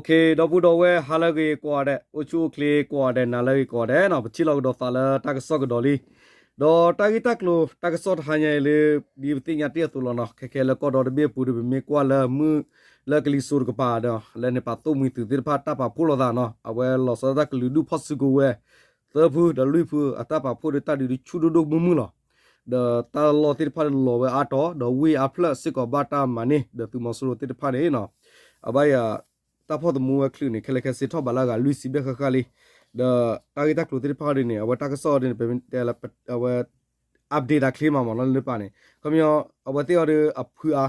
ဒီပုၢ်ဒီဝဲၢ် ဟါလၢအဂ့ၤကိးဂၤဒဲး, အိၣ်ဆူၣ်အိၣ်ချ့ကိးဂၤဒဲး, နၤလၢအဂ့ၤကိးဂၤဒဲးနီၤ, ပထံၣ်လိာ်ကဒီးသးလၢတၢ်ကစီၣ်ကဒီးလံ. ဒီးတၢ်ဂ့ၢ်တၢ်ကျိၤတၢ်ကစီၣ်တဟါညါအံၤလၢ ဒ်ပသ့ၣ်ညါတ့ၢ်အသိးလီၤနီၤ, ခဲခဲလၢကီၢ်ဒီတဘ့ၣ်အပူၤဒီး ပမ့ၢ်ကွၢ်လၢမုၢ်လၢကလံၤစိးတကပၤဒီး လၢန့ၣ်ပာ်သိၣ်မှံသုးသ့ၣ်တဖၣ်တၢ်ပာ်ဖှိၣ်လိာ်သးနီၤ, အဝဲလီၤဆီဒၣ်တၢ်ကလုာ်ဒူၣ်ဖီၣ်စုကဝဲၤ သၢဖုဒီးလွံၢ်ဖုအတၢ်ပာ်ဖှိၣ်ဒီးတၢ်ဒုးဒုးဆူၣ်ဒိၣ်ဒိၣ်မုၢ်မုၢ်လီၤ. ဒီးတၢ်လီၢ်သ့ၣ်တဖၣ်ဒီးလီၤဝဲအါတီၤ ဒီးဝ့ၢ်အါဖျၢၣ်စ့ၢ်ကီးဘၣ်တၢ်မၤန့ၢ် ဒီးသုးမီၤစိရိၤသ့ၣ်တဖၣ်န့ၣ်နီၤ, အဘၣ်ယၤ တၢ်ဖီၣ်သမူဝဲချုးန့ၣ် ခဲလၢာ်ခဲဆ့ထီၣ်ဘးလၢအဂၤလွံၢ်ဆံဘျဲၣ်ဃၣ်ဃၣ်လံ. ဒီးတၢ်ဂ့ၢ်တၢ်ကျိၤသ့ၣ်တဖၣ်ဒ်န့ၣ် အဝဲတၢ်ကစီၣ်ဒ်န့ၣ် ပတဲလၢ အဝဲ update တၢ်ချ့မးမးနီၤ လၢပာ်န့ၣ် ခီပညီ အဝဲသ့ၣ်အီၤဒီးအဖုအါ,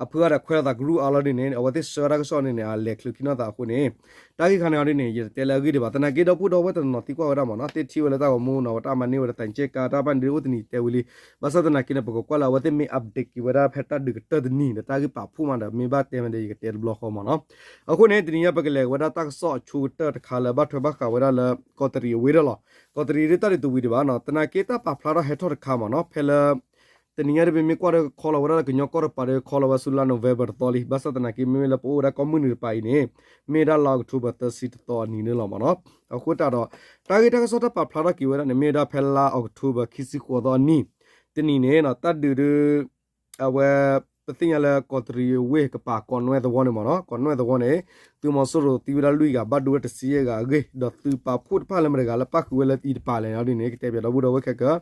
အဖုအါဒီးခွဲးလိာ်သးကရူၢ်အါလီၤဒ်န့ၣ် အဝဲသ့ၣ်ဆှၢတၢ်ကစီၣ်န့ၣ်န့ၣ် အလဲၤချုးခံနီၢ်သးအဃိန့ၣ် တၢ်ဂ့ၢ်ခါန့ၣ်အီၤဒ်န့ၣ် ယတတဲလၢအဂ့ၢ်ဒံးဘၣ်. သနာ်က့ဒီပုၢ်ဒီဝဲၢ်တနီၤသံကွၢ်ဝဲဒၣ်မးနီၤ, သ့ၣ်ထံၣ်ဝဲလၢတၢ်ဂီၤမူနီၤ, ဝဲတၢ်မၤန့ၢ်ဝဲဒီးသးကဲကါတၢ်ဘၣ်န့ၣ်ဒ်အိၣ်တနံၤတဲဝံၤလံ. ဘၣ်ဆၣ်သနာ်က့န့ၣ် ပကကွၢ်လၢအဝဲသ့ၣ်မ့ၢ် update က့ၤဝဲဒၣ်ဖဲတၢ်ဒုးကတၢၢ်တနံၤဒီးတၢ်ဂ့ၢ်ပာ်ဖှိၣ်မးဒီး မ့ၢ်ဘၣ်တဲမးဒီး ယကတဲတဘျီဃီမးနီၤ. အဃိန့ၣ် တနံၤညါပကလဲၤဝဲဒၣ်တၢ်ကစီၣ်အဆိကတၢၢ်တခါလၢဘၣ်ထွဲဘၣ်ဃးဝဲဒၣ်လၢ ကီးတရံးအဝ့ၢ်ဒီးလီၤ. ကီးတရံးဒ်တၢ်ဒုးတဝံၤဒံးဘၣ်နီၤ, သနာ်က့တၢ်ပာ်ဖျါထီၣ်ဟဲထီၣ်တခါမးနီၤ, ဖဲလၢ တနံၤညါဒ်ပမ့ၢ်ကွၢ်ဒီးခီလီၤဝဲဒၣ်လၢကညီကီၢ်တပၤဒီးခီလီၤဝဲဆူလါ November တသီလံ. ဘၣ်ဆၣ်သနာ်က့ မ့မ့ၢ်လၢပအိၣ်ဝဲဒၣ်ကီၢ်မုၢ်နုာ်တပၤအံၤန့ၣ် မ့ၢ်ဝဲဒၣ်လါအီးကထိဘၢၣ်သၢဆံတသီအနံၤန့ၣ်လီၤမးနီၤ. အဃိသတးဒီး တၢ်ဂ့ၢ်တၢ်ကစီၣ်တၢ်ပာ်ဖျါထီၣ်က့ၤဝဲဒၣ်န့ၣ် မ့ၢ်ဝဲဒၣ်ဖဲလါအီးကထိဘၢၣ်ခံဆံဃိးသီအနံၤ တနံၤန့ၣ်နီၤ, တၢ်ဒုးဒ် အဝဲ ပသ့ၣ်ညါလၢကီးတရံးအဝ့ၢ်ကပၤ ကီးနွဲၣ်သဝီန့ၣ်မးနီၤ, ကီးနွဲၣ်သဝီန့ၣ် သုးမီၤစိရိၤသံဝဲဒၣ်လွံၢ်ဂၤ ဘၣ်ဒိဝဲတဆံယဲၢ်ဂၤအဂ့ၢ်, ဒီးသုးပာ်ဖှိၣ်တဖၣ်လၢမတၤတဂၤလၢပၣ်ဃုာ်ဝဲလၢအံၤတပၤလဲၣ်န့ၣ်ဒ်န့ၣ် ကတဲပၠးဒီပုၢ်ဒီဝဲၢ်ခဲကၢ,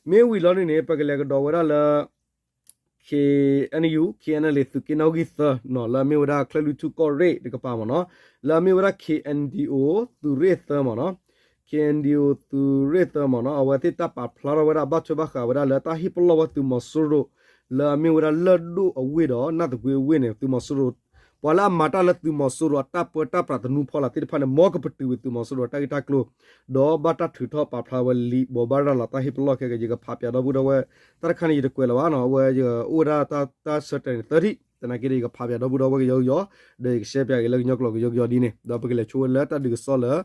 မ့ၢ်ဝံၤလီၤဒ်န့ၣ် ပကလဲၤကဒီးဝဲဒၣ်လၢ KNU KNLA သုးက့နီၣ်ဂံၢ်သၢနီၤ, လၢအမ့ၢ်ဝဲဒၣ်ချၢၣ်လွံၢ်ထူၣ်ကီၢ်ရ့ၣ်တကပၤမးနီၤ, လၢအမ့ၢ်ဝဲဒၣ် KNDO သုးရ့ၣ်သၢမးနီၤ, KNDO သုးရ့ၣ်သၢမးနီၤ, အဝဲသ့ၣ်တၢ်ပာ်ဖျါထီၣ်ဝဲဒၣ်ဘၣ်ထွဲဘၣ်ဃးဝဲဒၣ်လၢတၢ်ဟ့ၣ်ပလီၢ်ဝဲသုးမီၤစိရိၤ လၢအမ့ၢ်ဝဲဒၣ်လၢၢ်ဒိၣ်အဝ့ၢ်ဒီးနၢ်သဘှ့အဝ့ၢ်န့ၣ် သုးမီၤစိရိၤ ပှၤလၢအမၤတၢ်လၢသုးမီၤစိရိၤအတၢ်ပၢတၢ်ပြးသနူဖီလာ်သ့ၣ်တဖၣ်န့ၣ် မ်ကပတုာ်ဝံၤသုးမီၤစိရိၤတၢ်ဂ့ၢ်တၢ်ကျိၤ, ဒီးဘၣ်တၢ်ထုးထီၣ်ပာ်ဖျါဝဲလံ ဘိးဘၣ်ရၤလီၤတၢ်ဟ့ၣ်ပလီၢ်ခဲကၢ ယကဖးပၠးဒီပုၢ်ဒီဝဲၢ်, တၢ်တခါန့ၣ် ယတကွဲးလၢၤဘၣ်နီၤ, အဝဲယအိၣ်ဝဲဒၣ်တၢ်ဆၢတဲာ်န့ၣ်သၢထံၣ်, သနာ်က့ဒီး ယကဖးပၠးဒီပုၢ်ဒီဝဲၢ်ကယီကယီ, ဒီးယကရှဲပၠးက့ၤလၢကညီကျိာ်ကယီကယီဒ်န့ၣ်, ဒီးပကလဲၤဆိဝဲလၢတၢ်ဒုးကစီၣ်လၢ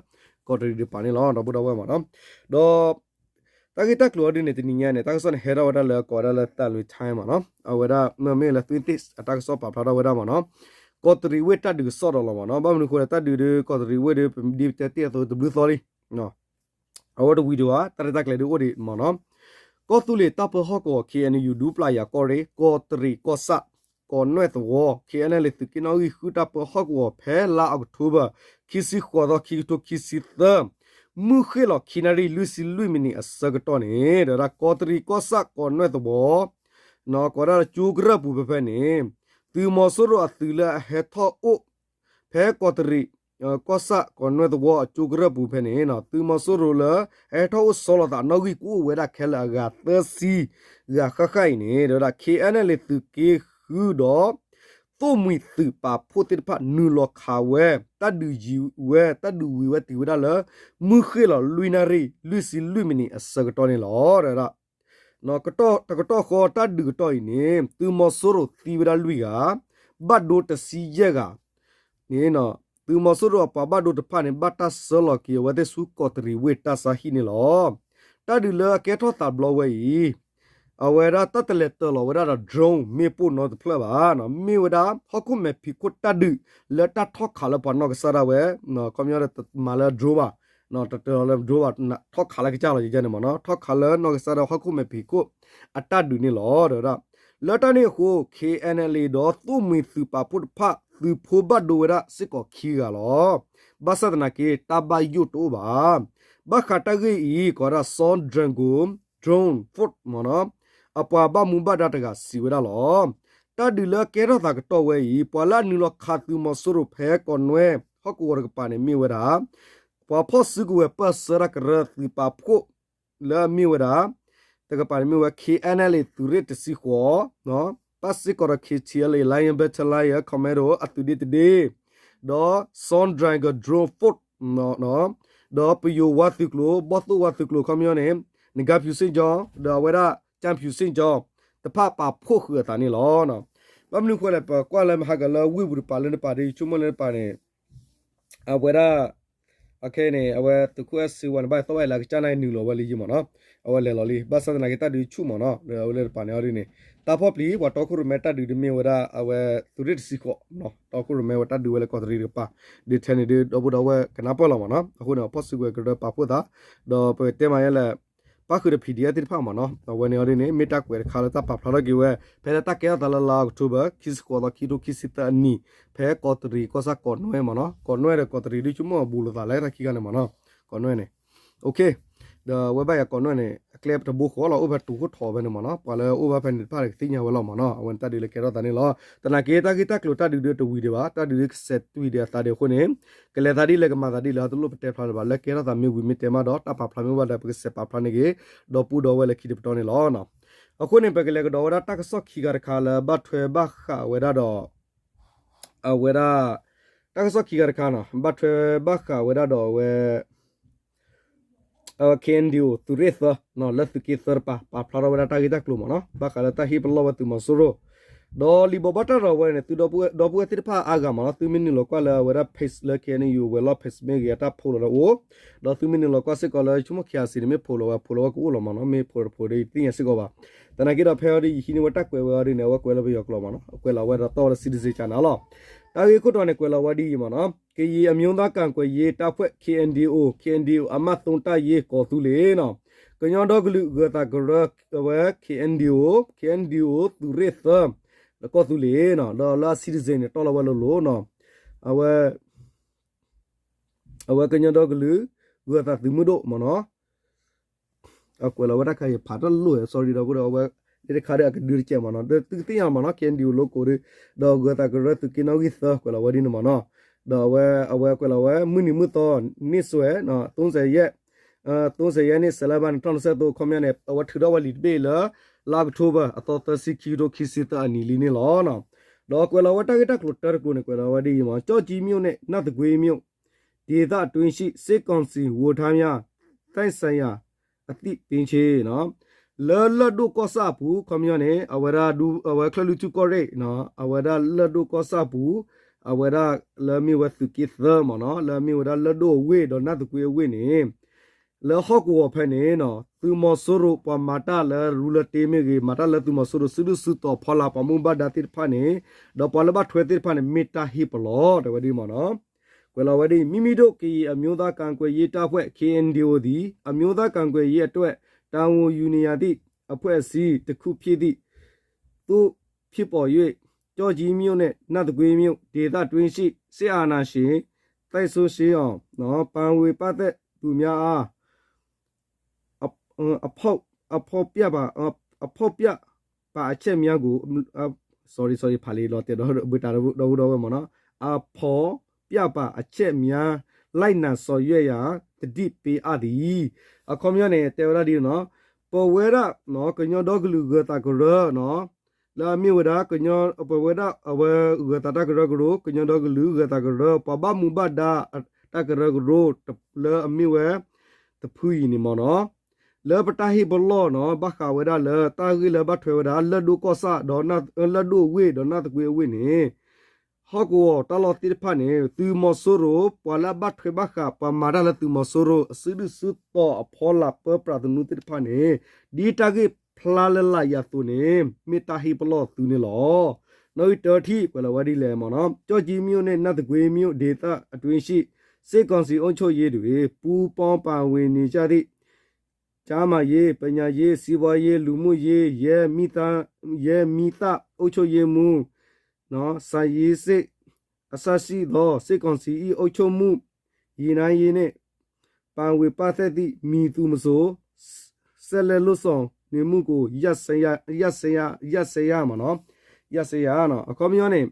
ကီးတရံးတပၤန့ၣ်လီၤ ဒီပုၢ်ဒီဝဲၢ်မးနီၤ, ဒီး တၢ်ဂ့ၢ်တၢ်ကျိၤအီၤဒ်န့ၣ် တနံၤညါန့ၣ် တၢ်ကစီၣ်န့ၣ် ဟဲထီၣ်ဝဲဒၣ်လၢကိးဝဲဒၣ်လၢ Thai Little Times မးနီၤ, အဝဲဒၣ်မ့မ့ၢ်လၢ Twin Things အတၢ်ကစီၣ်ပာ်ဖျါထီၣ်ဝဲဒၣ်မးနီၤ, ကီးတရံးဝ့ၢ်တၢ်ဒုးကစီၣ်ဒီးလီၤမးနီၤ, ဘၣ်မနုၤအဃိလဲၣ် တၢ်ဒုးဒီးကီးတရံးဝ့ၢ်ဒီး ပဒ်ပတဲတ့ၢ်အသိးတဘျုးသီလံ အဝဲတဝံၤဒံးဘၣ် တၢ်ရဲၣ်တၢ်ကျဲၤဒုးအိၣ်ဒံးမးနီၤ, ကီၢ်သူလ့ၤတၢ်ပၢဟီၣ်ကဝီၤ K N U ဒူပျၢ်ယၤကီၢ်ရ့ၣ် ကီးတရံးကီၢ်ဆၣ် ကီးနွဲၣ်သဝီ K N L A သုးက့နီၣ်ဂံၢ်ဃုတၢ်ပၢဟီၣ်ကဝီၤ ဖဲလါအီးကထိဘၢၣ် ခံဆံဃိးသီ ခံကထိခံဆံသၢ မုၢ်ဃ့ၢ်လီၤခံနၣ်ရံၣ်လွံၢ်ဆံလွံၢ်မံးနံးအဆၢကတီၢ်န့ၣ် ဒီးဒၣ်ကီးတရံးကီၢ်ဆၣ်ကီးနွဲၣ်သဝီ ကိးဒၣ်ကၠိကရၢၢ်ပူၤဖဲဖဲန့ၣ် သုးမီၤစိရိၤအသုးလၢအဟဲထီၣ်အိၣ် ဖဲကီးတရံး ကီၢ်ဆၣ်ကီးနွဲၣ်သဝီအကၠိကရၢၢ်ပူၤဖဲန့ၣ် သုးမီၤစိရိၤလၢအဟဲထီၣ်အိၣ်ဆီလီၤသးအနီၣ်ဂံၢ်ကအိၣ်ဝဲဒၣ်ခဲလၢာ်အဂၤသၢဆံဂၤဃၣ်ဃၣ်အံၤန့ၣ် ဒီးဒၣ် K N L A သုးက့ဃုဒီး သိၣ်မှံၤသုးပာ်ဖှိၣ်သ့ၣ်တဖၣ်နုာ်လီၤခးဝဲ တၢ်ဒုးယံၤဝဲ တၢ်ဒုးဝံၤဝဲတုၤဝဲဒၣ်လၢ မုၢ်ဃ့ၢ်လီၤလွံၢ်နၣ်ရံၣ်လွံၢ်ဆံလွံၢ်မံးနံးအဆၢကတီၢ်န့ၣ်လီၤ. ဒီး တကတီၢ်ဃီတၢ်ဒုးကတီၢ်အံၤန့ၣ် သုးမီၤစိရိၤသံဝဲဒၣ်လွံၢ်ဂၤ ဘၣ်ဒိတဆံယဲၢ်ဂၤန့ၣ် သုးမီၤစိရိၤအပှၤဘၣ်ဒိတဖၣ်န့ၣ် ဘၣ်တၢ်ဆှၢလီၤက့ၤအဝဲသ့ၣ်ဆူကီးတရံးဝ့ၢ်တၢ်ဆါဟံၣ်န့ၣ်လီၤ. တၢ်ဒုးလၢအကဲထီၣ်သးဘျီဝဲအံၤ အဝဲဒၣ်တၢ်တလဲၤတၢၤလီၤဝဲဒၣ်ဒီး drone မ့ၣ်ပိၢ်နီတဖျၢၣ်ဘၣ်, မ့ၢ်ဝဲဒၣ်ဟီၣ်ခိၣ်မဲာ်ဖံးခိၣ်တၢ်ဒုးလၢတၢ်ထီၣ်ခးလၢပှၤနီၢ်ကစၢ်ဒၣ်ဝဲ ခီပညီဒီးတမၤလၢ drone ဘၣ်, တတၢၤလီၤလၢ drone ဘၣ်, ထီၣ်ခးလၢကစၢ်လီၤယဲန့ၣ်မ့ၢ်နီၤ, ထီၣ်ခးလၢနီၢ်ကစၢ်ဒၣ်ဝဲဟီၣ်ခိၣ်မဲာ်ဖံးခိၣ်အတၢ်ဒုးန့ၣ်လီၤ. ဒီး လၢတၢ်န့ၣ်အဃိ K N L A ဒီးသိၣ်မှံၤသုးပာ်ဖှိၣ်တဖၣ် သုးဖိဘၣ်ဒိဝဲဒၣ်စ့ၢ်ကီးခံဂၤလီၤ. ဘၣ်ဆၣ်သနာ်က့ တၢ်ဘၣ်ယိၣ်တအိၣ်ဘၣ်. ဘၣ်ဃးတၢ်ဂ့ၢ်အံၤ ကိးဝဲဒၣ် Song Dragon Drone Force မ့ၢ်နီၤ အပှၤဘၣ်မူဘၣ်ဒါတဂၤစံးဝဲဒၣ်လီၤ. တၢ်ဒုးလၢအကဲထီၣ်သးကတီၢ်ဝဲအံၤ ပှၤလၢအနုာ်လီၤခးသုးမီၤစိရိၤဖဲကီးနွဲၣ်ဟီၣ်ကဝီၤတကပၤန့ၣ်မ့ၢ်ဝဲဒၣ် ပှၤဖီၣ်စုကဝဲၤပၢၢ်ဆၢတၢ်ကရၢသုးပာ်ဖှိၣ် လၢအမ့ၢ်ဝဲဒၣ် တကပၤန့ၣ်မ့ၢ်ဝဲ K N L A သုးရ့ၣ်တဆံဃိး ပၣ်စ့ၢ်ကီးဒီး K T L A Lion Battalion Commando အသုးဒ့တဒ့ ဒီး Song Dragon Drone Force ဒီးပယိၤဝါသုးကျိၤ ဘီၣ်သိၣ်ဝါသုးကျိၤ ခီပညီန့ၣ် နဂါဖၠူၤစ့ၣ်ကၠီ ဒီးအဝဲဒၣ် ကၠၢ်ဖၠူၤစ့ၣ်ကၠီ တဖၣ်ပာ်ဖှိၣ်ဃုာ်အသးန့ၣ်လီၤ. ဘၣ်မနုၤအဃိလဲၣ် ပကွၢ်လၢမဟါကလၢဝ့ၢ်ပူၤတပၤလၢနပၤဒီး ယဆိကမိၣ်လၢနပၤန့ၣ် အဝဲဒၣ် အခဲအံၤန့ၣ် အဝဲသုးခိၣ်အဲၣ်စ့ဝါန့ၣ် ဘၣ်သီၣ်ဘၣ်အံၤလၢကစၢ်နၢ်နုာ်လီၤဝဲလံယံၤမ့ၢ်နီၤ, အဝဲလဲၤလီၤလံ ဘၣ်ဆၣ်သနာ်က့တၢ်ဒုးဆူၣ်မ့ၢ်နီၤ ဒီးအဝဲလၢတပၤန့ၣ်အီၤဒ်န့ၣ် တၢ်ဖီၣ်ပျံၤ ပှၤတီခိၣ်ရိၣ်မဲတၢ်ဒုးဒ်မ့ၢ်ဝဲဒၣ် အဝဲသုးရ့ၣ်တဆံဃိး တီခိၣ်ရိၣ်မဲဝဲတၢ်ဒုးဝဲလၢကီးတရံးတကပၤ ဒ်ထဲန့ၣ်ဒ်ဒီပုၢ်ဒီဝဲၢ်ကနၢ်ပၢၢ်လီၤမ့ၢ်နီၤ. အဃိန့ၣ် အဖီၣ်စုကဝဲၤကရၢပာ်ဖှိၣ်သး ဒီးပကတဲမးယဲလဲၣ် ပၣ်ဃုာ်ဒီး PDF သ့ၣ်တဖၣ်မ့ၢ်နီၤ. အဝဲန့ၣ်အီၤဒ်န့ၣ် မ့ၢ်တၢ်ကွဲးတခါလၢတၢ်ပာ်ဖျါထီၣ်က့ၤဝဲ ဖဲလၢတၢ်ကဲထီၣ်သးလၢလါအီးကထိဘၢၣ် ခံဆံဃိးသီ ခံကထိခံဆံသၢအနံၣ် ဖဲကီးတရံးကီၢ်ဆၣ်ကီးနွဲမ့ၢ်နီၤ. ကီးနွဲဒီးကီးတရံးဒ်ဆိကမိၣ်အဘူးလိာ်သးလၢတၢ်ခံဂၤန့ၣ်မ့ၢ်နီၤ. ကီးနွဲန့ၣ် ဒီးအဝဲဘၣ်ယၤကီးနွဲန့ၣ် အကျဲတဘိဃီလီၤ အိၣ်ဖဲတူၢ်ခိၣ်ထီးဖဲန့ၣ်မ့ၢ်နီၤ. ပှၤလၢအအိၣ်ဘၣ်ဖဲန့ၣ်တဖၣ်န့ၣ် ကသ့ၣ်ညါဝဲလီၤမ့ၢ်နီၤ. အဝဲန့ၣ်တၢ်ဒုးလၢကဲထီၣ်သးန့ၣ်လီၤ. သနာ်က့တၢ်ဂ့ၢ်တၢ်ကျိၤတၢ်ဒုးဒ်တဝံၤဒံးဘၣ် တၢ်ဒုးဒ်ကစဲးတွံၢ်ဒံးအသးဒံးအဃိန့ၣ် ကလဲၤသးဒ်လဲၣ်ကမၤသးဒ်လဲၣ် အတလိၣ်ပတဲဖျါလၢၤဘၣ် လၢကဲထီၣ်သးမ့ၢ်ဝံၤမ့ၢ်တဲမးဒီး တၢ်ပာ်ဖျါမ့ၢ်ဝံၤဒီးပကစဲးပာ်ဖျါန့ၢ်က့ၤ ဒီပုၢ်ဒီဝဲၢ်လၢခံတပတီၢ်န့ၣ်လီၤ. အဃိန့ၣ် ပကလဲၤကဒီးဝဲဒၣ်တၢ်ကစီၣ်ခံဂၤတခါလၢဘၣ်ထွဲဘၣ်ဃးဝဲဒၣ်ဒီး အဝဲဒၣ် တၢ်ကစီၣ်ခံဂၤတခါနီၤ ဘၣ်ထွဲဘၣ်ဃးဝဲဒၣ်ဒီးအဝဲ KNDO သုးရ့ၣ်သၢ လၢသုးက့သၢတပၤ ပာ်ဖျါထီၣ်ဝဲဒၣ်တၢ်ဂ့ၢ်တၢ်ကျိၤမ့ၢ်နီၤ ဘၣ်ဃးလၢတၢ်ဟ့ၣ်ပလီၢ်ဝဲသုးမီၤစိရိၤ ဒီးလံာ်ဘိးဘၣ်တၢ်ဒီးဝဲန့ၣ် သုဒီပုၢ်ဝဲၢ်သ့ၣ်တဖၣ်အါဂၤမ့ၢ်နီၤ သုမ့ၢ်နုာ်လီၤကွၢ်လၢအဝဲဒၣ် page လၢ KNU ဝဲၤလီၢ် page မ့ၢ်ဂ့ၤ အတၢ်ဖိးလီၤဒီးအိၣ် ဒီးသုမ့ၢ်နုာ်လီၤကွၢ်စ့ၢ်ကီးလၢဆိကမိၣ် KIC န့ၣ် မ့ၢ်ဖိးလီၤဝဲ ဖိးလီၤဝဲကအိၣ်လီၤမ့ၢ်နီၤ မ့ၢ်ဖိးတဖိးဒီးယသ့ၣ်ညါစ့ၢ်ကီးဘၣ်. သနာ်က့ဒီးဖဲအံၤဒီးယဟံးန့ၢ်ဝဲတၢ်ကွဲးဝဲအီၤဒ်န့ၣ် အဝဲကွဲးလီၤပယီၤကျိာ်မ့ၢ်နီၤ အကွဲးလီၤဝဲဒီးတီၢ်ဝဲလၢ citizen ကၠးနၤလီၤ. တၢ်ဂ့ၢ်ခိၣ်တီန့ၣ် ကွဲးလီၤဝဲဒ်အံၤမ့ၢ်နီၤ ကရင်အမျိုးသားကာကွယ်ရေးတပ်ဖွဲ့ KNDO KNDO အမှတ်သုံးတပ်ရင်း ကီၢ်သူလ့ၤနီၤ ကညီဒီကလုာ်ဂၢၤသးကရၢ အဝဲ KNDO KNDO သုးရ့ၣ်သၢ လၢကီၢ်သူလ့ၤနီၤ ဒီးလၢအ citizen န့ၣ် တီၢ်လီၤဝဲလိၤလိၤနီၤ အဝဲ အဝဲကညီဒီကလုာ် ဂၢၤသးသုးမုၢ်ဒိၣ်မ့ၢ်နီၤ အကွဲးလီၤဝဲတၢ်ခါအံၤဖးတၢ်လိၣ် sorry ဒီပုၢ်ဒီဝဲၢ် ဒ်တခါဒီးအကဒုတကဲးမ့ၢ်နီၤ သုကသ့ၣ်ညါမ့ၢ်နီၤ KNDO logo ဒီးဂၢၤသးကရၢသုးက့နီၣ်ဂံၢ်သၢ ကွဲးလီၤဝဲဒ်န့ၣ်မ့ၢ်နီၤ ဒီးအဝဲ အဝဲကွဲးလီၤဝဲ မုၢ်နံၤမုၢ်သီ န့ၣ်စွဲ သုံးဆယ်ရက် သုံးဆယ်ရက်နေ့ စက်တင်ဘာ နှစ်ထောင့်နှစ်ဆယ့်သုံး အခီပညီန့ၣ် အဝဲထုးထီၣ်ဝဲလံာ်တဘ့ၣ်လၢ လါအီးကထိဘၢၣ် အသီသၢဆံ ခံကထိခံဆံသၢအနံၣ်လံန့ၣ်လီၤ. ဒီးကွဲးလီၤဝဲတၢ်ဂ့ၢ်တၢ်ကျိၤတၢတကျိၤန့ၣ် ကွဲးလီၤဝဲဒ်အံၤမ့ၢ် ကျောက်ကြီးမြို့နဲ့ နတ်သကွေးမြို့ ဒေသအတွင်းရှိ စစ်ကောင်စီဝန်ထမ်းများ တိုက်ဆိုင်ရာအသိပေးခြင်း လၢလၢၢ်ဒိၣ်ကီၢ်ဆၣ်အပူၤ ခီပညီန့ၣ် အဝဲဒၣ်ဒူ အဝဲချၢၣ်လွံၢ်ထူၣ်ကီၢ်ရ့ၣ် အဝဲဒၣ်လၢၢ်ဒိၣ်ကီၢ်ဆၣ်အပူၤ အဝဲဒၣ်လၢအမ့ၢ်ဝဲသုးက့သၢမ့ၢ်နီၤ လၢအမ့ၢ်ဝဲဒၣ်လၢၢ်ဒိၣ်အဝ့ၢ်ဒီးနၢ်သကွ့အဝ့ၢ်န့ၣ် လၢဟီၣ်ကဝီၤဖဲန့ၣ်နီၤ သုးမီၤစိရိၤပှၤမၤတၢ်လၢရူလၢတ့မ့ၢ်ဂ့ၤ မၤတၢ်လၢသုးမီၤစိရိၤ စုဒုၣ်စုတီၤဖီလာ် ပှၤမူဘၣ်ဒါသ့ၣ်တဖၣ်န့ၣ် ဒီးပှၤလၢဘၣ်ထွဲသ့ၣ်တဖၣ်န့ၣ် မ့ၢ်တၢ်ဟ့ၣ်ပလီၢ် တဲဝဲဒ်မ့ၢ်နီၤ ကွဲးလီၤဝဲဒ်အံၤ မ့မ့ၢ်ဒိၣ် ကရင်အမျိုးသားကာကွယ်ရေးတပ်ဖွဲ့ KNDO သည် အမျိုးသားကာကွယ်ရေးအတွက် တာဝန်ယူနေရသည့် အဖွဲ့အစည်းတစ်ခုဖြစ်သည့် သို့ဖြစ်ပေါ်၍ ကျောက်ကြီးမြို့နှင့် နတ်သကွေးမြို့ ဒေသတွင်းရှိ စစ်အာဏာရှင် သိုက်စိုးရှင်းအောင် ပါဝင်ပတ်သက်သူများအား အဖုံး အဖုံးပြပါ အဖုံးပြပါ အချက်များကို sorry sorry ဖးလံာ်လီၤတဲာ်ဒီး ဘှ့တၢ်ဒီပုၢ်ဒီဝဲၢ်မ့ၢ်နီၤ အဖုံးပြပါ အချက်များ လိုက်နာဆောင်ရွက်ရန် သတိပေးအပ်သည် အခီပညီန့ၣ် တဲဝဲဒၣ်ဒ်နီၤ ပဝဲဒၣ် ကညီဒီကလုာ်ဂၢၤသးကရၢနီၤ လၢအမ့ၢ်ဝဲဒၣ် ပဝဲဒၣ်အဝဲဂၢၤသးတၢ်ကရၢကရိ ကညီဒီကလုာ်ဂၢၤသးကရၢ ပှၤဘၣ်မူဘၣ်ဒါတၢ်ကရၢကရိ လၢအမ့ၢ်ဝဲ တဖုအံၤန့ၣ်မ့ၢ်နီၤ လၢပတၢ်ဟ့ၣ်ပလီၢ်နီၤ ဘၣ်ဃးဝဲဒၣ်လၢတၢ်ဂ့ၢ်လၢဘၣ်ထွဲဝဲဒၣ် လၢၢ်ဒိၣ်ကီၢ်ဆၣ်ဒီး လၢၢ်ဒိၣ်အဝ့ၢ်ဒီးနၢ်သကွ့အဝ့ၢ်န့ၣ် ဟီၣ်ကဝီၤတၢ်လီၢ်သ့ၣ်တဖၣ်န့ၣ် သုးမီၤစိရိၤ ပှၤလၢအဘၣ်ထွဲဘၣ်ဃး ပှၤမၤတၢ်လၢသုးမီၤစိရိၤ အစုဒုၣ်စုတီၤအဖီလာ်ပၢပြးသနူသ့ၣ်တဖၣ်န့ၣ် ဒ်တၢ်ဂ့ၢ်ဖျါလၢလာ်ယၤအသိးန့ၣ် မ့ၢ်တၢ်ဟ့ၣ်ပလီၢ်သုန့ၣ်လီၤ. နီၣ်ဂံၢ်တၢထံၣ် ကွဲးလီၤဝဲဒ်လဲၣ်မ့ၢ်နီၤ ကျောက်ကြီးမြို့နှင့် နတ်သကွေးမြို့ ဒေသအတွင်းရှိ စစ်ကောင်စီအုပ်ချုပ်ရေးတွင် ပူးပေါင်းပါဝင်နေကြသည့် ကျန်းမာရေး၊ ပညာရေး၊ စီးပွားရေး၊ လူမှုရေး၊ ရဲမီးသတ်၊ ရဲမီးသတ်၊ အုပ်ချုပ်ရေးမှူး၊ နော်၊ စာရေးစစ် အစရှိသော စစ်ကောင်စီ၏ အုပ်ချုပ်မှု ယာဉ်တန်းရေးနှင့် ပါဝင်ပတ်သက်သည့် မည်သူမဆို ဆက်လက်လုပ်ဆောင်နေမှုကို ရပ်စဲရ ရပ်စဲရ ရပ်စဲရ မ့ၢ်နော် ရပ်စဲရ နော် အခီပညီန့ၣ် နီၣ်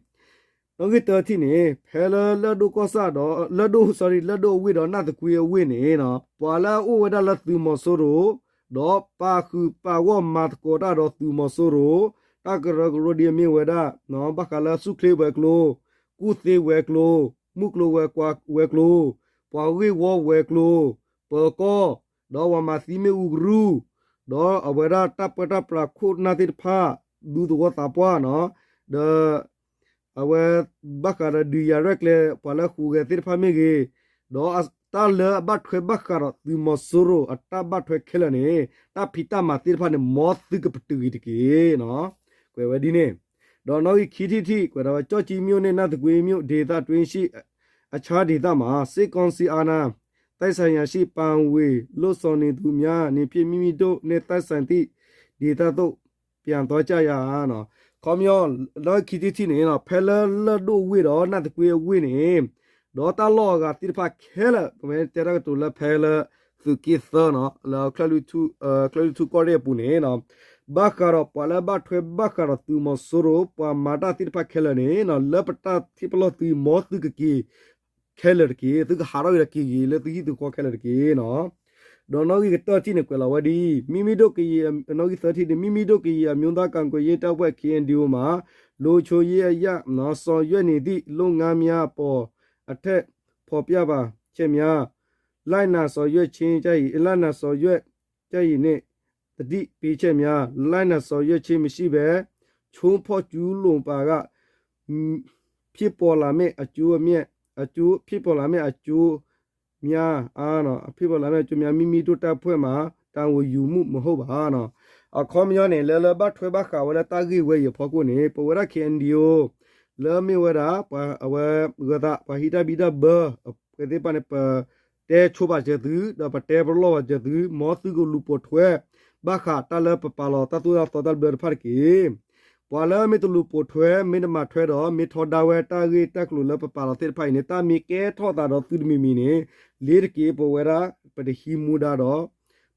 ဂံၢ်တၢထံၣ်န့ၣ် ဖဲလၢလၢၢ်ဒိၣ်ကီၢ်ဆၣ်ဒီး လၢၢ်ဒိၣ် sorry လၢၢ်ဒိၣ်အဝ့ၢ်ဒီးနၢ်သကွ့အဝ့ၢ်န့ၣ် ပှၤလၢအအိၣ်ဝဲဒၣ်လၢသုးမီၤစိရိၤ ဒီးပာ်ဃုာ်ပာ်ဂီၢ်မၤသကိးတၢ်ဒီးသုးမီၤစိရိၤ တၢ်ကရၢကရိဒ်အမ့ၢ်ဝဲဒၣ် ဘၣ်ဃးလၢဆူၣ်ချ့ဝဲၤကျိၤ ကူၣ်သ့ဝဲၤကျိၤ မုၢ်ကျိၤဝဲၤကျိၤ ပှၤဂ့ၢ်ဝီဝဲၤကျိၤ ပၢၤကီၢ် ဒီးပှၤမၤသံမ့ၣ်အူကရူၢ် ဒီးအဝဲဒၣ်တၢ်ပၢတၢ်ပြးခိၣ်နၢ်သ့ၣ်တဖၣ် ဒူသဝီသးပှၢ်နီၤ ဒီး အဝဲ ဘၣ်ဃးဒီးဒုးယၤရဲၣ်ကျဲၤ ပှၤလၢဟူးဂဲၤသ့ၣ်တဖၣ်မ့ၢ်ဂ့ၤ, ဒီးတၢ်လၢအဘၣ်ထွဲဘၣ်ဃးဒီးသုးမီၤစိရိၤအတၢ်ဘၣ်ထွဲခဲလၢာ်န့ၣ် တၢ်ဖံးတၢ်မၤသ့ၣ်တဖၣ်န့ၣ် မ်သုကပတုာ်ဂ့ၤတက့ၢ်နီၤ. ကွဲးဝဲဒ်န့ၣ်, ဒီးနီၣ်ဂံၢ်ခံထံၣ်တထံၣ် ကွဲးဒၣ်ဝဲ ကျောက်ကြီးမြို့နဲ့ နာသကွေးမြို့ ဒေသတွင်းရှိ အခြားဒေသမှာ စစ်ကောင်စီအာဏာသိမ်းဆိုင်ရာရှိ ပါဝင်လှုံ့ဆော်နေသူများအနေဖြင့် မိမိတို့နဲ့သက်ဆိုင်သည့်ဒေသသို့ ပြန်သွားကြရန် ခီပညီ နီၣ်ဂံၢ်ခံထံၣ်တထံၣ်န့ၣ် ဖဲလၢလၢၢ်ဒိၣ်ဝ့ၢ်ဒီး နာသကွေးအဝ့ၢ်န့ၣ် ဒီးတၢ်လီၢ်အဂၤသ့ၣ်တဖၣ်ခဲလၢာ် ပမ့ၢ်တဲတၢ်ကတိၤလၢဖဲလၢ သုးက့သၢနီၤ လၢ ကၠဲၣ်လွီၢ်ထူၣ်ကီၢ်ရ့ၣ်အပူၤန့ၣ် ဘၣ်ဃးဒီးပှၤလၢဘၣ်ထွဲဘၣ်ဃးဒီးသုးမီၤစိရိၤ ပှၤမၤတၢ်သ့ၣ်တဖၣ်ခဲလၢာ်န့ၣ် လၢပတၢ်ထံၣ်ပလီၢ်သု မ်သုကက့ၤခဲလၢာ်တက့ၢ်, သုကဟးထီၣ်က့ၤဒီးက့ၤက့ၤလၢသုဟံၣ်သုဃီခဲလၢာ်တက့ၢ်နီၤ. ဒီးနီၣ်ဂံၢ်ကတၢၢ်တထံၣ်န့ၣ် ကွဲးလီၤဝဲဒ်အံၤ, မိမိတို့ကရင် နီၣ်ဂံၢ်သၢထံၣ်န့ၣ် မိမိတို့ကရင်အမျိုးသားကာကွယ်ရေးတပ်ဖွဲ့ ခ့ၣ်အဲၣ်ယူၣ် မှာ လုံခြုံရေးအရ ဆောင်ရွက်နေသည့်လုပ်ငန်းများအပေါ် အထက်ဖော်ပြပါချက်များ လိုက်နာဆောင်ရွက်ခြင်းကြရန် လိုက်နာဆောင်ရွက်ကြရန်နှင့် သတိပေးချက်များ လိုက်နာဆောင်ရွက်ခြင်းမရှိဘဲ ချိုးဖောက်ကျူးလွန်ပါက ဖြစ်ပေါ်လာမယ့်အကျိုးအမြတ် အကျိုး ဖြစ်ပေါ်လာမယ့်အကျိုးများအား ဖြစ်ပေါ်လာမယ့်အကျိုးများ မိမိတို့တပ်ဖွဲ့မှ တာဝန်ယူမှုမဟုတ်ပါ အခီပညီန့ၣ် လၢလၢဘၣ်ထွဲဘၣ်ဃးဝဲလၢတၢ်ဂ့ၢ်ဝဲအံၤအဖီခိၣ်န့ၣ် ပဝဲဒၣ် ခ့ၣ်အဲၣ်ယူၣ် လၢမ့ၢ်ဝဲဒၣ် ပှၤအဝဲ ဂၢၤသး ပှၤဟံးတၢ်ဘံၣ်တၢ်ဘၢ ပှဲၤသ့ၣ်တဖၣ်န့ၣ် ပတဲဆိပာ်စၢၤသု ဒီးပတဲပလီၢ်ပာ်စၢၤသု မ်သုကလူၤပိာ်ထွဲ ဘၣ်ဃးတၢ်လၢပပာ်လီၤတၢ်သိၣ်တၢ်သီတၢ်ဘျၢတဖၣ်တက့ၢ်. ပှၤလၢမ့ၢ်တလူၤပိာ်ထွဲ မ့ၢ်တမၤထွဲဒီး မ့ၢ်ထီဒါဝဲတၢ်ဂ့ၢ်တၢ်ကျိၤလၢပပာ်လီၤသ့ၣ်တဖၣ်အံၤန့ၣ် တၢ်မ့ၢ်ကဲထီၣ်သးဒီးသုတမံၤမံၤန့ၣ် လ့ၤတက့ၢ် ပဝဲဒၣ် ပတဟံးမူဒါဒီး